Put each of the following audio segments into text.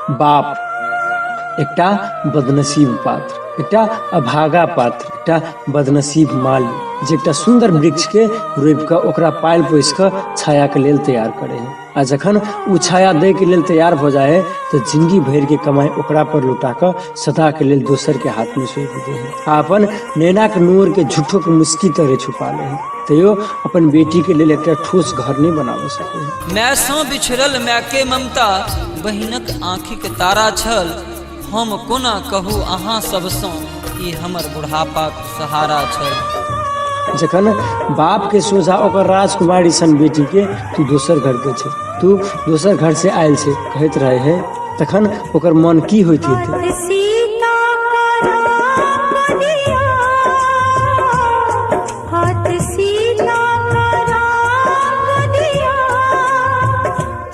बाप एकटा बदनसीब पात्र, एकटा अभागा पात्र, एकटा बदनसीब माली जे एकटा सुन्दर वृक्षके रोपि कऽ ओकरा पालि पोसि कऽ छायाके लेल तैयार करै है आ जखन ओ छाया दैके लेल तैयार भऽ जाइ है तऽ जिंदगी भरिके कमाइ ओकरा पर लुटा कऽ सदाके लेल दोसरके हाथमे सौंपि दै है आ अपन नैनाके नोरके झूठोके मुस्की तरह छुपा लै है, तैयो अपन बेटीके लेल एकटा ठोस घर नहि बनाबऽ सकै है। मायसँ बिछड़ल मायके ममता बहिनक आँखिक तारा छल, हम कोना कहू अहाँ सभसँ ई हमर बुढ़ापाक सहारा छल। जखन बाप के सोझा ओकर राजकुमारी सन बेटी के तू दोसर घर के छै, तू दोसर घर से आयल छै कहैत रहे है, तखन ओकर मन की होइत हेतै। सीता का राम दिया, हाथ सीता का राम दिया,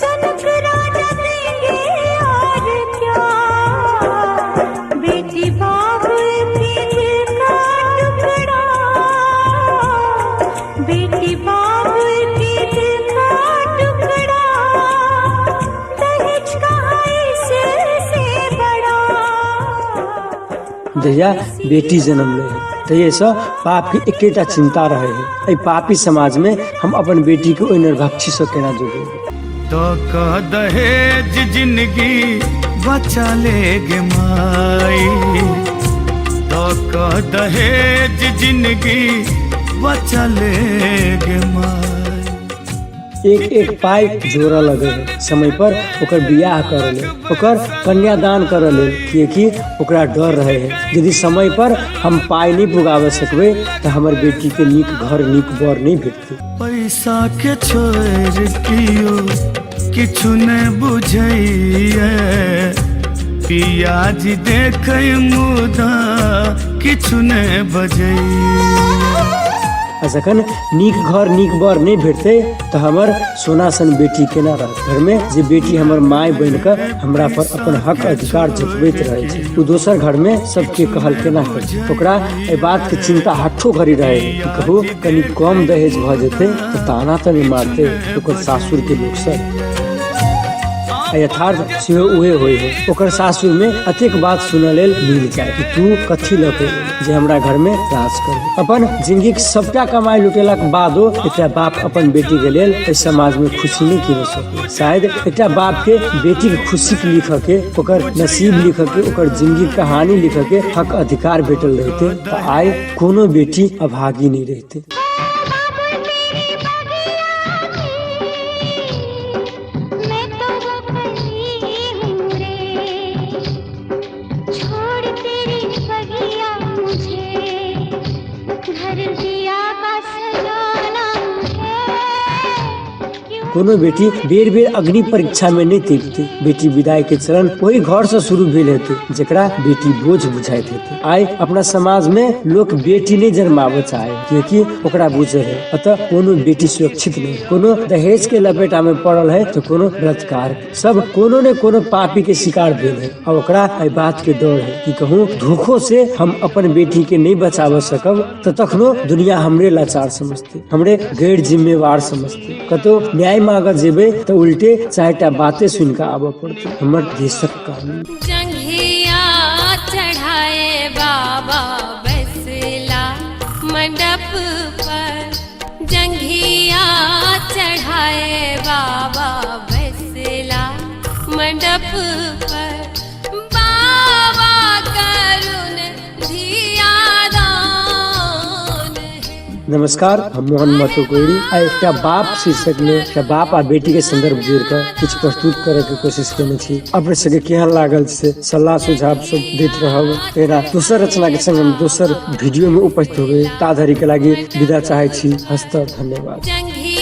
जनक राजा देंगे और क्या, बेटी बाबुल के दिल का टुकड़ा, बेटी बाबुल के दिल का टुकड़ा, दहेज कहाँ इससे बड़ा। जहिया बेटी जन्म लै है तहिएसँ बापके एकेटा चिंता रहे है, एहि पापी समाजमे हम अपन बेटीके ओहि नरभक्षीसँ केना जोगेबै। दऽ कऽ दहेज जिंदगी बचा ले गे माई, दऽ कऽ दहेज जिंदगी बचा ले गे माई। एक एक पाइ जोड़ऽ लगै है, समय पर ओकर बियाह करऽ लेल, ओकर कन्यादान करऽ लेल, किएकि ओकरा डर रहै है यदि समय पर हम पाइ नहि पुगाबऽ सकबै तऽ हमर बेटीके नीक घर नीक बर नहि भेटतै। पैसा के छोड़ि कियो किछु नहि बुझैए, पियाजी देखै मुदा किछु नहि बजैए। आ जखन नीक घर नीक बर नहि भेटतै तऽ हमर सोना सन बेटी केना रहत घरमे, जे बेटी हमर माय बनि कऽ हमरा पर अपन हक अधिकार जतबैत रहै छै, ओ दोसर घरमे सबके कहल केना करतै। ओकरा एहि बातके चिंता हट्ठो घड़ी रहै कि कहू कनि कम दहेज भऽ जेतै तऽ ताना तऽ नहि मारतै ओकर सासुरके लोक सब। आ यथार्थ सेहो उहे होइ है, ओकर सासुरमे अतेक बात सुनऽ लेल मिल जाय कि तू कथी लऽ के एलही जे हमरा घरमे राज करबी। अपन जिंदगीक सबटा कमाइ लुटेलाक बादो एकटा बाप अपन बेटीके लेल एहि समाजमे खुशी नहि कीन सकै। शायद एकटा बापके बेटीके खुशीके लिखऽके, ओकर नसीब लिखऽके, ओकर जिंदगीक कहानी लिखऽके हक अधिकार भेटल रहितै तऽ आइ कोनो बेटी अभागी नहि रहितै। मैं तो वो कली हूँ रे, छोड़ तेरी बगिया मुझे, घर दिया का सजाना है। कोनो बेटी बेर बेर अग्नि परीक्षा में नहीं तैरते। बेटी विदाई के चरण ओहि घर से शुरू भेल हेतै जेकरा बेटी बोझ बुझाइत हेतै। आइ अपना समाज में लोक बेटी नहीं जन्माबऽ चाहे कियाकि ओकरा बुझल है अतः कोनो बेटी सुरक्षित नहीं, कोनो दहेज के लपेटा में पड़ल है तो कोनो बलात्कार, सब कोनो ने कोनो पापी के शिकार भेल है। आ ओकरा एहि बात के डर है कि कहूँ धोखो से हम अपन बेटी के नहीं बचाबऽ सकब तऽ तखनो दुनिया हमरे लाचार समझते, हमरे गैर जिम्मेवार समझते। कतौ न्याय मांगऽ जेबै तऽ उल्टे चारिटा बाते सुनि कऽ आबऽ पड़तै। हमर देशक कानून। जंघिया चढ़ाए बाबा बैसला मंडप पर, जंघिया चढ़ाए बाबा बैसला मंडप पर, बाबा करुण धिया दान है। नमस्कार, हम मोहन महतो कोइरी। आ एकटा बाप शीर्षक में एकटा बाप आ बेटी के संदर्भ जोड़ कऽ किछु प्रस्तुत करे के कोशिश केने छी। अपने सबके केहन लागल से सलाह सुझाव सब दैत रहब। एना दोसर रचना के संग हम दोसर वीडियो में उपस्थित होबे, ता धरि के लागि विदा चाहे छी। हस्त धन्यवाद। जंघिया